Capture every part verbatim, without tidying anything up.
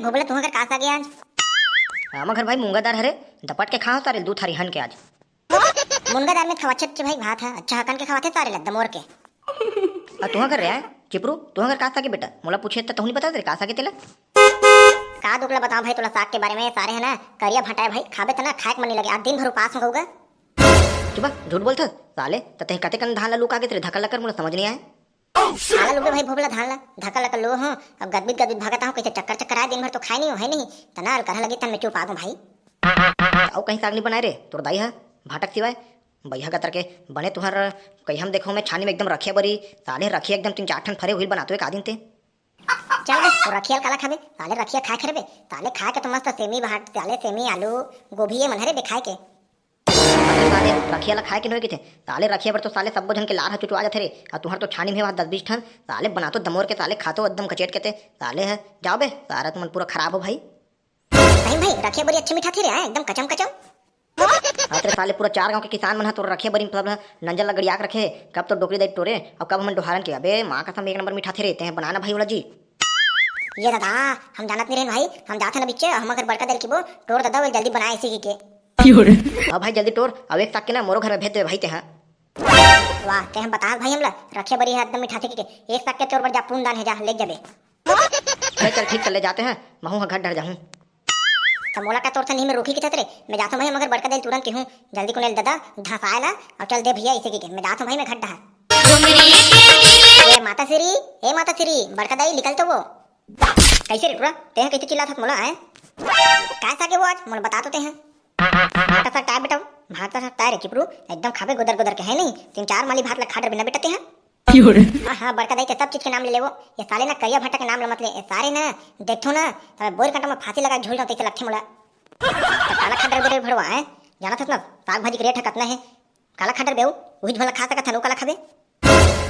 भोभला, तुहर घर का साग हे आज? हमर घर भाई मूंगा दार हरे, दपट के खाहूं सारे दू थारी हन के आज। मूंगा दार में खवाथे भाई भात ह, अच्छा हकन के खवाथे सारे ल दमोर के। अउ तुहर घर रे आय चिपरू, तुहर घर का साग हे बेटा? मोला पूछे त तहूं नइ बतात रे का साग हे तेला। का दुख ल बतावं भाई तोला साग के बारे में, सारे हे ना करिया भांटा हे भाई, खाबे त ना खाए के मन नइ लगे, आज दिन भर उपास में कहूंगा। चुप, झूठ बोलथस साले, त तें कतेकन धान ल लुका के तेरे धकल लकर मोला समझ नइ आय। काला लुबे भाई भोभला धान ल, धकल लकर लो हूं, अब गदबित गदबित भागत आहूं, कइसे चक्कर चक्कर आय, दिन भर तो खाए नइ हों, हे नहीं, त ना अलकरहा लगी तन में चुप आगूं भाई। अउ कहीं साग नइ बनाय रे तोर दाई ह, भांटा के सिवाय? बइहा गतर के बने तुहर, कहीं हम देखों में छानी में एकदम रखिया बरी, साले रखिया एकदम तीन चार ठन फरे हुई बनातो एक आदिन ते। चल बे, वो रखिया ल काला खाबे, साले रखिया खाए खरबे, साले खाए के तो मस्त सेमी भांट, साले सेमी आलू, गोभी ये मन हरे बे खाए के। अरे साले, रखिया ल खाए के नोहे किथे, साले रखिया बर तो साले सब्बो झन के लार ह चुचवा जाथे रे, अउ तुहर तो छानी में हे वहां दस बीस ठन, साले बनातो दमोर के, साले खातो एकदम कचेट के ते, साले ह, जाओ बे, सारा तुमन पूरा खराब हो भाई। सही भाई, रखिया बरी अच्छे मिठाथे रे, हैं, एकदम कचम कचम। हाँ तेरे साले, पूरा चार गांव के किसान मन ह तोर रखिया बरी मतलब ह नंजर ल गड़िया के रखे, कब तो डोकरी दाई टोरे, अउ कब हमन डोहारन के, अबे माँ कसम एक नंबर मिठाथे रे, तें बना ना भाई ओला जी। ये दादा, हम जानत नइ रहेन भाई, हम जाथन अभी चे, हम अगर बड़का दाई ल किबो, टोर दादा, वो जल्दी बनाए इसी के। हाँ भाई, जल्दी टोर, अउ एक साग के ना मोरो घर में भेज देबे भाई तें ह। वाह, तें ह बतात भाई हमला, रखिया बरी ह एकदम मिठाथे के, एक साग के तोर बर जा पून दान हे, जा, ले जाबे। ले चल, ठीक कर ले जाते हैं, महूं ह घर डहर जाहूं। त मोला का तोर से नहीं में रोकी किथे रे, मैं जाथों भाई, मगर बड़का दाई ल तुरंत कहूं, जल्दी कोने ले दादा, धसाए ला, अउ चल दे भइया, इसे के, मैं जाथों भाई, मैं घर डहर। ए माता श्री, ए माता श्री, बड़का दाई निकल तो वो। कइसे रे टुरा, तें ह कइसे चिल्लात हस मोला, हैं? काय साग हे वो आज, मोला बता तो तें ह। भांटा साग काय बेटा, भांटा साग काय रे चिपरू, एकदम खाबे गोदर गोदर के, हे नहीं, तीन चार माली भात ला खा डरबे ना बेटा तें ह। हाँ, हाँ, बड़का दाई, तें सब चीज के नाम ले लेवो। ये साले ना करिया भांटा के नाम ले मत ले। ये सारे ना, देखथों ना, त मैं बोर कांटा में फांसी लगा के झूल जाऊं, तइसे लगथे मोला। त काला खा डरबे रे भड़वा, हैं? जानत हस ना, साग भाजी के रेट ह कतना हे? काला खा डरबे, उही झोला खा सकत हन, वो काला खाबे?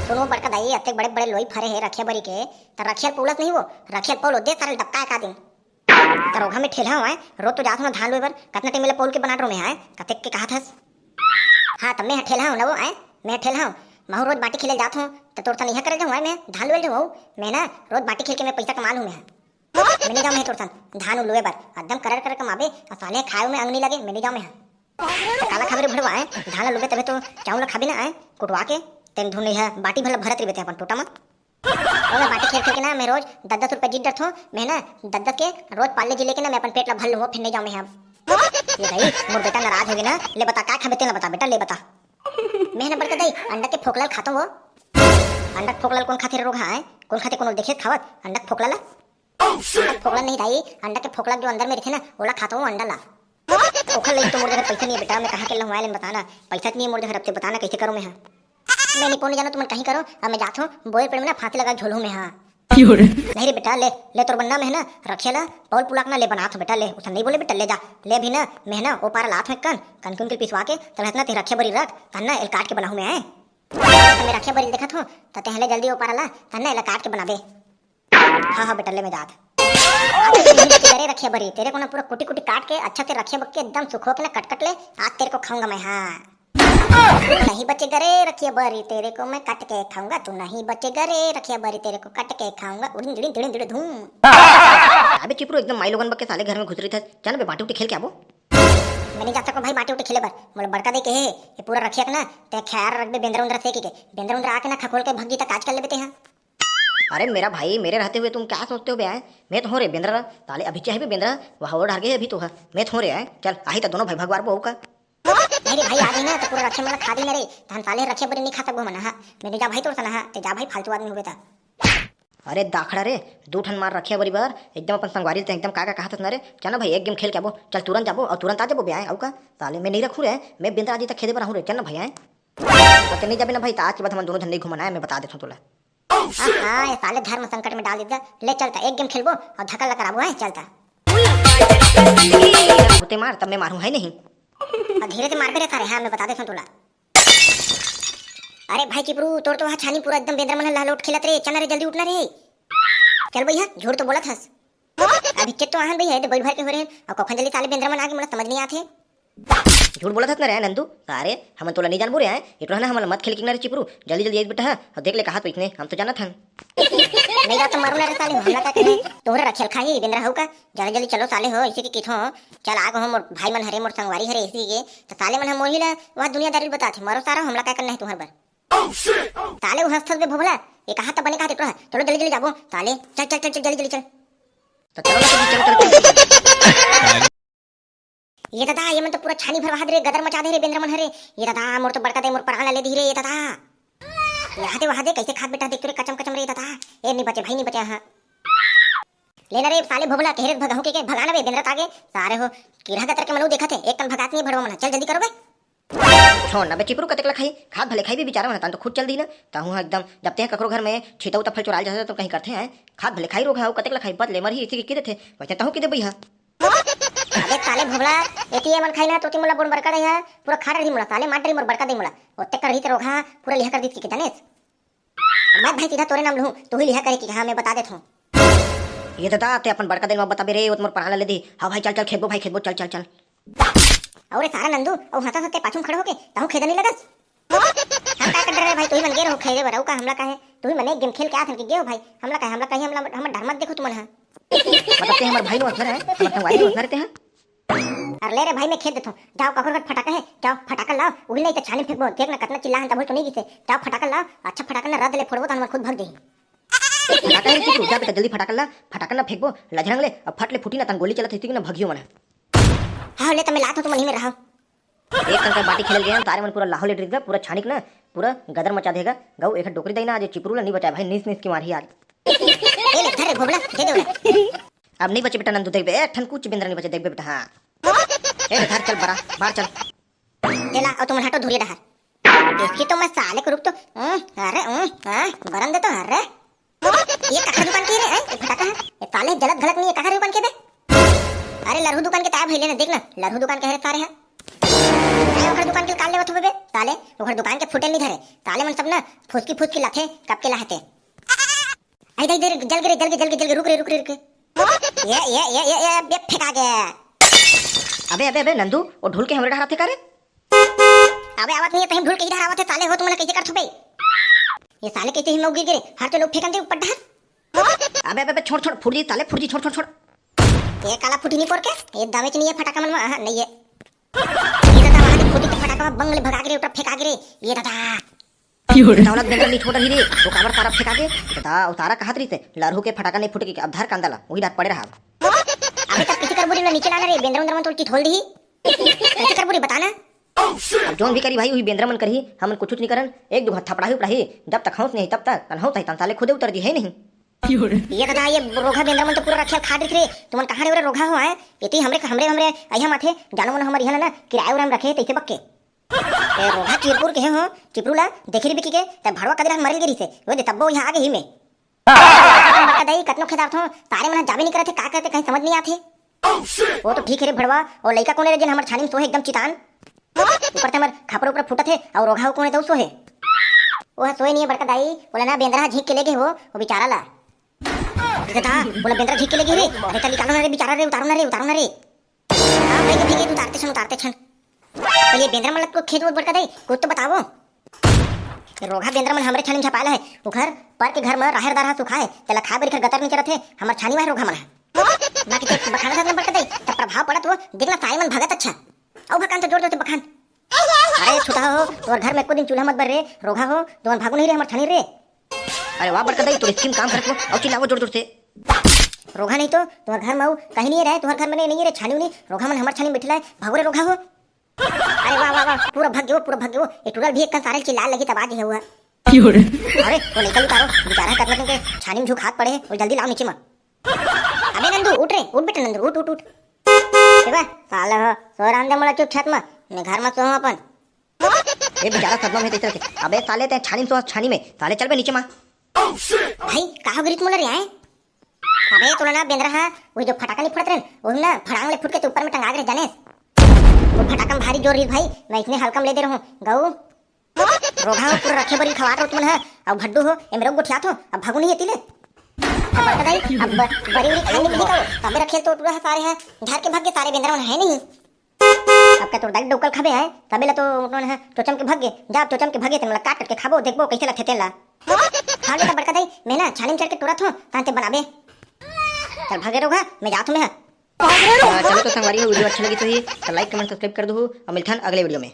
सुनो बड़का दाई, अतेक बड़े बड़े लोई फरे हे रखिया बरी के, त रखिया ल पउलस नहीं वो, रखिया ल पउल दे सारे ल डबकाए का दिन। दरोगा में ठेलहा हवं, रोज तो जात हवं धान लुए बर, कतना टाइम ले पउल के बनात रहों मैं, हैं? कतेक के कहत हस? हाँ, त मैं ह ठेलहा हवं ना वो, हैं? मैं ह ठेलहा हवं, महूं रोज बांटी खेले जात हवं, त तोर सन इहां करे जाहूं, हैं? मैं धान लुए जाहूं, मैं ना रोज बांटी खेल के मैं पइसा कमा लूं मैं ह। मैं नइ जावं मैं ह तोर सन धान लुए बर, एकदम करर करर कमाबे, अउ साले खाए में अंग नइ लगे, मैं नइ जावं मैं ह। त काला खाबे रे भड़वा, हैं? धान ल लुबे तभे तो चाउर ल खाबे ना, हैं? कुटवा के, तेन धुन नइ ह, बांटी भर ल भरत रहिबे तें अपन टोटा म। ओमे बांटी खेल खेल के ना, मैं रोज दस दस रुपया जीत डरथों, मैं ना दस दस के रोज पार्ले जी लेके ना, मैं अपन पेट ला भर लूं, फेर नइ जावं मैं ह अब। ये दाई, मोर बेटा नाराज होगे ना, ले बता, काय खाबे तेन ला बता बेटा, ले बता। मैं ना बड़का दाई, अंडा के फोकला ल खाथों वो। अंडा के फोकला ल कोन खाथे रे रोगहा, हैं? कोन खाथे, कोनो देखे खावत, अंडा के फोकला ला? अंडा के फोकला नहीं दाई, अंडा के फोकला जो अंदर में रहिथे ना, ओला खाथों वो अंडा ला। ओखर लइक तो मोर जघा पइसा नइ हे बेटा, मैं कहाँ के लहुँवाए लेन बता ना, पइसा नइ हे मोर जघा, अब तें बता ना कइसे करों मैं ह। मैं नइ पउं नइ जानों, तुमन कहीं करो, अब मैं जाथों, बोर पेड़ में ना फांसी लगा के झूलहूं मैं ह। नहीं रे बेटा, ले, ले तोर बर ना मैं ह ना, रखिया ला, पउल पुला के ना ले बनाथों बेटा, ले, ओसन नइ बोले बेटा, ले जा, ले अभी ना, मैं ह ना, ओ पारा लाथों एक कन, कनकुन के पिसवा के, तब इतना तें रखिया बरी रख, तहन ना एला काट के बनाहूं मैं, हैं? त मैं रखिया बरी देखत हूँ, त तें ह ले जल्दी ओ पारा ला, तहन ना एला काट के बनाबे। हाँ, हाँ बेटा, ले मैं जात। आज तो नहीं बचेगा रे रखिया बरी, तेरे को ना पूरा कुटी कुटी काट के अच्छा से रखिया बरी के एकदम सुखो के ना कट कट ले, आज तेरे को खाऊंगा मैं, हाँ। तू नहीं बचेगा रे रखिया बरी, तेरे को मैं कट के खाऊंगा, तू नहीं बचेगा रे रखिया बरी, तेरे को कट के खाऊंगा, उड़िन दिड़िन दिड़िन दिड़िन धूम। अबे चिपरू, एकदम माई लोगन बक के साले घर में घुस रही था, चल बे बांटी उटी खेल के आबो। मैं नहीं जा सकूं भाई बांटी उटी खेले बर, मोला बड़का दाई के हे, ये पूरा रखिया के ना, तें ख्याल रखबे बेंदरा उंदरा से के, बेंदरा उंदरा आके ना खखोल के भग जी त काज कर लेबे तें ह। अरे मेरा भाई, मेरे रहते हुए तुम क्या सोचते हो बे, आए? मैं तो हूँ रे बेंदरा, ताले अभी चाहे भी बेंदरा, वहाँ वो डर गए अभी तो है। मैं तो हूँ रे, आए? चल, आही त दोनों भाई भगवार बहू का। नहीं रे भाई, आ गई ना, तो पूरा रखे मतलब खा दी ना रे, तहन साले रखे बरी नहीं खा सकबो मन, हाँ। मैं नहीं जा भाई तोर सन, हाँ, ते जा भाई फालतू आदमी हुए था। अरे दाखड़ा रे, दू ठन मार रखे बरी बर, एकदम अपन संगवारी ते एकदम का का कहत हस ना रे। चल ना भाई, एक गेम खेल के आबो, चल तुरंत जाबो और तुरंत आ जाबो बे, आए, आऊ का? साले मैं नहीं रखूँ रे, मैं बेंदरा आज तक खेदे बर आहूँ रे, चल ना भाई, आए। अउ ते नहीं जाबे ना भाई, त आज के बाद हमन दोनों झन नहीं घूमन आए, मैं बता देथों तोला। हाँ, हाँ, ये साले धर्म संकट में डाल देता। ले चलता, एक गेम खेलबो और धकल लकर आबो, हैं, चलता। होते मार, तब मैं मारूं, है नहीं? और धीरे से मारबे रे सारे, हाँ, मैं बता देथों तोला। अरे भाई चिपरू, तोर तो वहाँ छानी पूरा एकदम बेंदरा मन लहलोट खेलत रे, चल ना रे, जल्दी उठना रे। चल भैया, झूठ तो बोलत हस। अभी चेत तो आहन भैया, ये तो बैल भर के हो रहे हैं, और कखन जल्दी साले बेंदरा मन आगे, मोला समझ नहीं आते। झूठ बोलत हस ना रे नंदू, का रे? हमन तोला नहीं जानबो रे, आए? ये टोला ना हमन ला मत खेल के ना रे चिपरू, जल्दी जल्दी एक बेटा है, और देख ले कहा तो इतने, हम तो जानत हन। नहीं रहा तो मरू ना रे साले, हमला का करे? तोहरे रखेल खाही बेंदरा हऊ का? जल्दी जल्दी चलो साले हो, इसी के किथो। चल आग हो मोर भाई मन हरे, मोर संगवारी हरे इसी के। तो साले मन हम मोही ला वह दुनियादारी बताथे, मरो सारा, हमला का करना है तुम्हारे बर? साले वो हंस थस बे भोभला, ये कहा तो बने कहा तेरा, चलो जल्दी जल्दी जाबो साले, चल चल चल चल जल्दी जल्दी चल। तो चलो ना, चल, चल, चल। ये दादा, ये मन तो पूरा छानी भरवा दे रे, गदर मचा दे रे बेंदरा मन हरे। ये दादा, मोर तो बड़का दे मोर परान ला ले दी रे, ये दादा। यहाँ दे, वहाँ दे, कैसे खात बेटा, देख तो रे, कचम कचम रे, ये दादा। ए, नहीं बचे भाई, नहीं बचे, हाँ। ले ना रे, साले भोभला, कह रे भगाऊं के, के भगा ना बे, बेंदरा तागे, सारे हो, किरा गतर के मनु देखत है, एक कन भगात नहीं भड़वा मना, चल जल्दी करो बे। छोड़ ना बे चिपरू, कतेक ला खाई, खात भले खाई बे बिचारा मन, तन तो खुद चल दी ना। तहूँ ह एकदम, जब ते ककरो घर में छीता उता फल चुराल जाथे तो कहीं करथे हैं, खात भले खाई रोगहा, कतेक ला खाई, बत ले मरही, इसी के दे थे, वैसे तहूँ के दे बई हा। अबे साले भोभला, एती ये मन खाई ना, तोती मोला बोन बड़का दे हा, पूरा खा डरही मोला, साले मार डरही मोर बड़का दे मोला, ओते कर रही ते रोगहा, पूरा लिहा कर दी के जानेस। मत भाई, सीधा तोरे नाम लूँ, तू ही लिहा करे कि हाँ, मैं बता देत हूँ। ये दादा, ते अपन बड़का दिन में बताबे रे, वो तो मोर परान ला ले दी। हाँ भाई, चल चल खेदबो भाई, खेदबो, चल चल चल। अरे सारा नंदू, अउ हंसा हंसते पाछू में खड़े होके, तहूँ खेदा नहीं लगस? हम का कर रहे भाई, तू ही मन गे रहो खेले बर, अउ का हमला का है? तू ही मन एक गेम खेल के आथन के गे हो भाई, हमला का है, हमला का है, हमला, हमर डर मत देखो तुमन हा। मतलब ते हमर भाई नो असर है, हमर संगवारी नो असर ते हैं। अरे ले रे भाई, मैं खेद देथों। जाओ, कखोर घर फटाका है, जाओ फटाका लाओ। उही नहीं तो छानी फेंकबो। देख ना, कतना चिल्ला हन, तब तो नहीं गिसे। जाओ फटाका लाओ, अच्छा फटाका ना रद ले फोड़बो, तो हमन खुद भाग जाही। फटाका है रे चिपरू, जा बेटा, जल्दी फटाका ला, फटाका ना फेंकबो, लझरंग ले, अब फट ले फूटी ना, तन गोली चलत है, ना भगियो मन। हाँ, ले तो मैं लात हूँ, तुम वहीं में रहो। एक तन का बाटी खेल गए हैं, तारे मन पूरा लाहौल एड्रिस ला, पूरा छानिक ना, पूरा गदर मचा देगा। गऊ एक डोकरी दई ना, आज चिपरू ला नहीं बचाए भाई, नीस नीस की मारही आज। ए ले, धर रे भोभला, दे दे उला। अब नहीं बचे बेटा नंदू, देखबे, एक ठन कुछ बेंदरा नहीं बचे, देखबे बेटा, हाँ। ए, धर, चल, बरा, बाहर चल। तेला, और तुम हटो धुरिया डहर। इसकी तो मैं साले को रुक तो, हम्म, अरे, हम्म, हाँ, बरन दे तो, अरे। ये कखर दुकान की रे, हैं? ये फटाका है? ये साले जलत घलत नहीं है, कखर दुकान के बे? अरे, लरहू दुकान के ताया भइले ना, देख ना, लरहू दुकान के हरे सारे हैं। अरे, ओखर दुकान के काल लेवत हो बे, साले, ओखर दुकान के फुटेल नहीं धरे, साले मन सब ना, फुसकी फुसकी लाथे, कब के लाहते। आई दे, दे, जल गे रे, जल गे, जल गे, जल गे, रुक रे, रुक रे, रुक रे। ये, ये, ये, ये, ये, ये फेंका गया। अबे, अबे, अबे, नंदू, वो ढुल के हमरे डहर आथे का रे? अबे, आवत नहीं है, तहीं ढुल के इधर आवत है, साले हो, तुमने कैसे कर छुपे? ये साले कैसे ही में गिर गिरे, हर तो लोग फेंकन दे ऊपर डहर। अबे, अबे, अबे, छोड़, छोड़, फुर्जी, साले, फुर्जी, छोड़, छोड़, छोड़। ये काला फुटी नहीं पोर के, ये दावे च नहीं है, फटाका मन में, हाँ, नहीं है। ये दादा, वहाँ के फूटी के फटाका बंग ले भगा के रे, ऊपर फेंका के रे। ये दादा। क्यों रे? दौलत बेंदरा नहीं छोड़ रही रे, वो काबर तारा फेंका के? दादा, उतारा कहत रही से, लरहू के फटाका नहीं फूटे के, अब धर कांदा ला, वही डाट पड़े रहा। अबे तब किसी कर बुरी ला नीचे लाना रे, बेंदरा उंदरा मन तोल चित होल दी। कैसे कर बुरी बताना? अब जोन भी करी भाई, वही बेंदरा मन करही, हमन कुछ नहीं करन। एक दो हाथ थपड़ाही उपड़ाही, जब तक हौस नहीं तब तक, तन हौस है तन साले खुदे उतर दी है नहीं। ये दादा, ये रोगहा बेंदरा मन तो पूरा रखिया खा देत रे। तुमन कहाँ रे ओरे रोगहा हो, आए? ये तो हमरे, हमरे, हमरे, अइहा माथे, जानो मन हमर इहाँ ना, किराया उराया में रखे, तैसे बक्के। ए, रोगहा चिरपुर के हो, चिपरू ला, देखी रे बिकी के, तब भड़वा कदे रहन मरिल गिरी से, वो दे तब्बो यहाँ आगे ही में। बड़का दाई, कतनो खेदारथो, तारे मन जाबे नहीं करत हे, का करते कहीं समझ नहीं आथे। वो तो ठीक है रे भड़वा, वो लइका कोने रे जेन हमर छानी में सोहे एकदम चितान? ऊपर ते हमर खपरा ऊपर फूटत हे, और रोगहा हो कोने तो सोहे। वो सोए नहीं है बड़का दाई, बोला ना बेंदरा झींक के ले गए हो, वो बेचारा ला। ये था, बोला बेंदरा झींक के ले गए रे, अरे चल निकालो ना रे बेचारा रे, उतारो ना रे, उतारो ना रे। हाँ भाई, तो ठीक है, उतारते छन, उतारते छन। तो ये बेंदरा मतलब को खेत वो बड़का दाई, कुछ तो बताओ। रोगहा बेंदरा मन हमरे छानी में झपाला है, वो घर पर के घर में राहेर दार हा सुखा है, तेला खाए बर घर गतर नहीं चरत है, हमर छानी वाहे रोगहा मन है। बाकी ते बखाना था ना बड़का दाई, तब प्रभाव पड़त वो, देखना सारे मन भगत अच्छा। अउ भकान तो जोर जोर से बखान। अरे छुटा हो, तोर घर में एको दिन चूल्हा मत बर रे, रोगहा हो, तुमन भागो नहीं रे हमर छानी रे। अरे वाह बड़का दाई, तोर स्कीम काम करत वो, अउ चिल्लावो जोर जोर से। रोगहा नहीं तो, तुम्हारे घर में अउ कहीं नहीं रहे, तुम्हारे घर में नहीं, नहीं रहे, छानी नहीं, रोगहा मन हमर छानी में बैठे लाए, भागो रे रोगहा हो। अरे वाह, वाह, वाह, पूरा भाग गयो, पूरा भाग गयो। ये टुरल भी एक कन सारे चिल्ला लगी तब आज ही हुआ। क्यों रे? अरे, वो लइका उतारो, बेचारा कतना दिन के छानी में झुक हाथ पड़े है, वो जल्दी लाओ नीचे में। अबे नंदू, उठ रे, उठ बेटा नंदू, उठ, उठ, उठ। देखा, साले हो, सो रहन दे मोला चुप छत में, मैं घर में सोहूं अपन। ए बेचारा सदमा में तैसे रखे। अबे साले ते छानी में सो, छानी में, साले चल बे नीचे में। भाई, का हो गिरी मोला रे आए? अबे तोला ना बेंदरा हा, वही जो फटाका नहीं फुटत रहे, वही ना फड़ांग ले फुट के तो ऊपर में टंगा दे रहे जाने। वो फटाका में भारी जोर रही भाई, मैं इसने हल्का में ले दे रहूं। गऊ। रोगहा हो पूरा रखे बरी खवात रहो तुमन हा, अब भड्डू हो, एमे रोग गोठियात हो, अब भागू नहीं एती ले। अब बड़का दाई, अब ब-, बरी उरी खाने के लिए कहो, तबे रखे तो पूरा सारे हा, घर के भाग के सारे बेंदरा मन है नहीं। अब का तोर दाई डोकल खाबे है, तबे ला तो उन्होंने हा, चोचम के भाग गे, जा चोचम के भागे, तेन ला काट काट के खाबो, देखबो कैसे लगथे तेन ला। हाँ बेटा बड़का दाई, मैं ना छानी म चढ़ के टोरत हूँ, ताहन ते बनाबे। चल भाग रे रउआ, मैं जात हूँ मैं। भाग रे रउआ। चलो तो संगवारी हो, video अच्छा लगिस होही त like, comment, subscribe कर दुहू अउ मिलथन अगले video में।